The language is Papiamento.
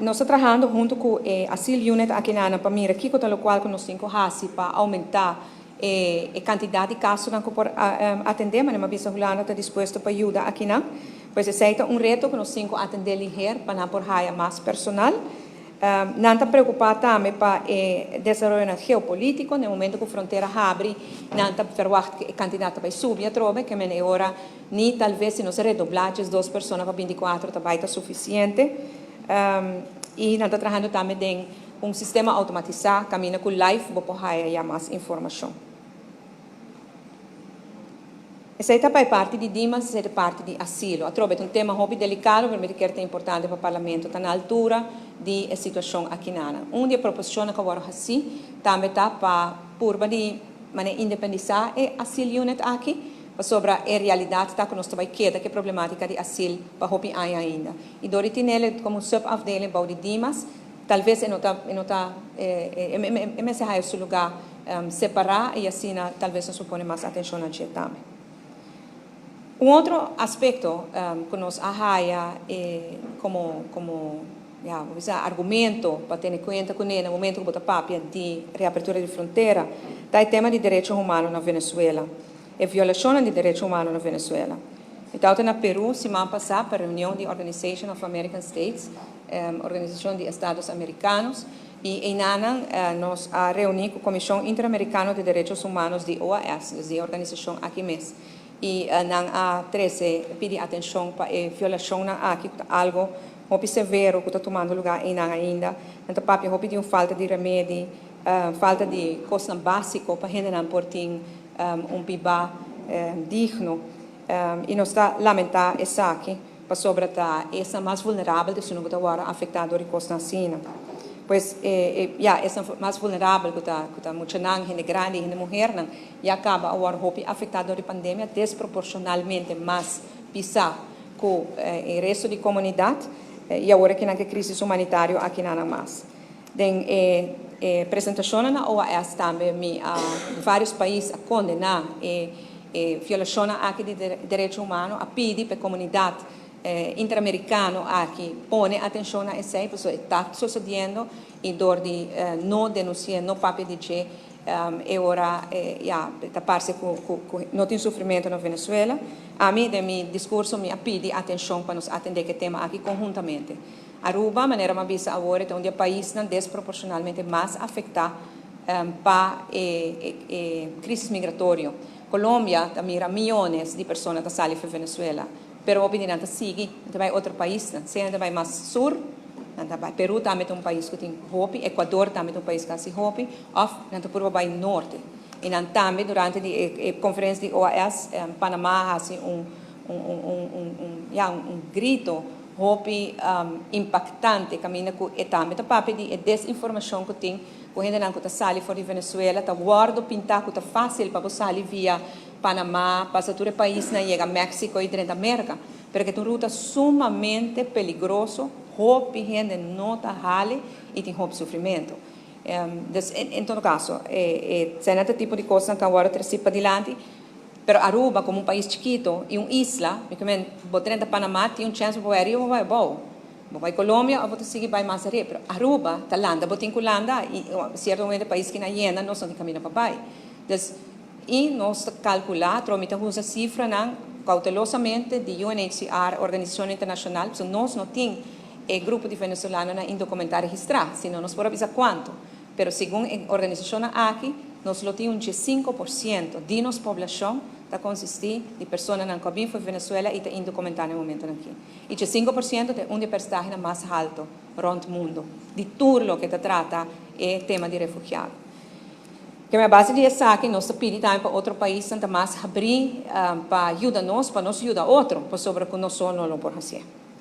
Nos ta trahando hunto cu e Asiel Unit aki na pa mira kico ta locual cu nos tin cu haci pa aumenta e cantidad di casonan cu por atende, manera mi a bisa, Hulanda ta dispuesto pa yuda akinan. Pues esey ta un reto cu nos tin cu atende liher pa nan por haya mas personal. Nan ta preocupa tambe pa e desaroyo geopolitico, na momento cu frontera habri, nan ta verwacht cu e cantidad ta bay subi atrobe, kiermen e ora ni tal vez si nos redobla 12 persona pa 24 ta bay ta suficiente. Y nan ta trahando tambe den un sistema automatisa, caminda cu live bo por haya mas informacion. Esey ta pa parti di Dimas, esey ta parti di asilo. Atrobe un tema hopi delicado, ma mi kier ta importante pa parlamento, ta na altura di e situacion akinan. Un di e proposicion cu awor asina, tambe ta pa purba di manera independisa e asiel unit aki, sobre e realidad ta cu nos tambe keda cu e problematica di asiel pa hopi aña ainda. Y dor di tin'e como subafdeling bou di Dimas, tal vez no ta e mester haya su lugar separa y asina tal vez nos pone mas atencion na tambe. Un otro aspecto cu nos a haya como, ja, ban bisa, argumento pa tene cuenta cu na momento cu bo ta papia di reapertura di frontera, ta e tema di derecho humano na Venezuela. E violacion di derecho humano na Venezuela. Anto, na Peru, siman pasa, pa reunion di Organization of American States, Organisacion di Estados Americanos, y einan nos a reuni cu e Comision Interamericano di Derecho Humano di OAS, e organisacion aki mes. Y nan a trece pidi atencion pa e violacion aki, algo hopi severo cu ta tumando lugar einan ainda. Anto, papia hopi di un falta di remedi, falta di cos basico pa hende por tin un biba digno. Y nos ta lamenta esaki, pasobra ta esnan mas vulnerabel, esnan cu ta awor afecta pa cos asina. Pues, ja, esnan mas vulnerabel cu ta muchanan, hende grandi, hende muher, ya caba awor hopi afecta pa e pandemia desproporcionalmente mas pisa cu e resto di comunidad y awor cu e crisis humanitario aki na mas. Den presentacion na OAS tambe mi varios pais a condena e violacion aki di derecho humano, a pidi pa e comunidad interamericano aki pone atencion na esey, pasobra ta sucediendo y dor di no denuncia, no papia di dje, e ora ja, ta parce cu no tin sufrimento na Venezuela. Ami, den mi discurso, mi a pidi atencion pa nos atende e tema aki conhuntamente. Aruba, manera mi a bisa awor, ta un pais desproporcionalmente mas afecta pa e crisis migratorio. Colombia tambe miyones di persona ta sali pa Venezuela, pero hopi nan ta sigui, tambe otro pais, sea tambe mas sur, tambe Peru tambe ta un pais cu tin hopi, Ecuador tambe ta un pais casi hopi, of nan ta purba bay norte. Y nan tambe durante e conferencia di OAS, Panama a haci un, ja, un grito hopi impactante, caminda cu e tambe ta papia di desinformacion cu tin, cu hende nan cu ta sali for di Venezuela, ta wordo pinta cu ta facil pa sali via Panama, pasa tur e paisnan, yega Mexico y drenta America. Pero cu ta un ruta sumamente peligroso, hopi hende no ta hale y tin hopi sufrimento. Dus en todo caso, e tipo di cos cu awor trece padilanti, pero Aruba, como un pais chikito y un isla, kiermen, bo drenta Panama, tin un chance pa bay of bay abou. Bay Colombia, of bo sigui bay mas ariba. Pero Aruba, ta landa, bo tin cu landa, y cierto momento pais cu na yena, nos no tin caminda pa bay. Dus, y nos calcula, mi ta usa cifranan, cautelosamente, di UNHCR, Organisacion Internacional, so nos no tin e grupo di venezolanonan indocumenta registra, sino nos por bisa cuanto. Pero segun e organisacion aki, nos lo tin un 5% di nos poblacion ta consisti di personanan cu a bin for di Venezuela y ta indocumenta na e momento aki. Y 5% ta un di e porcentahe mas halto rond mundo, di tur loke ta trata e tema di refugiado. Kiermen, a base di esaki, nos ta pidi tambe pa otro paisnan mas habri pa yuda nos, pa nos yuda otro, pasobra cu nos no lo por haci.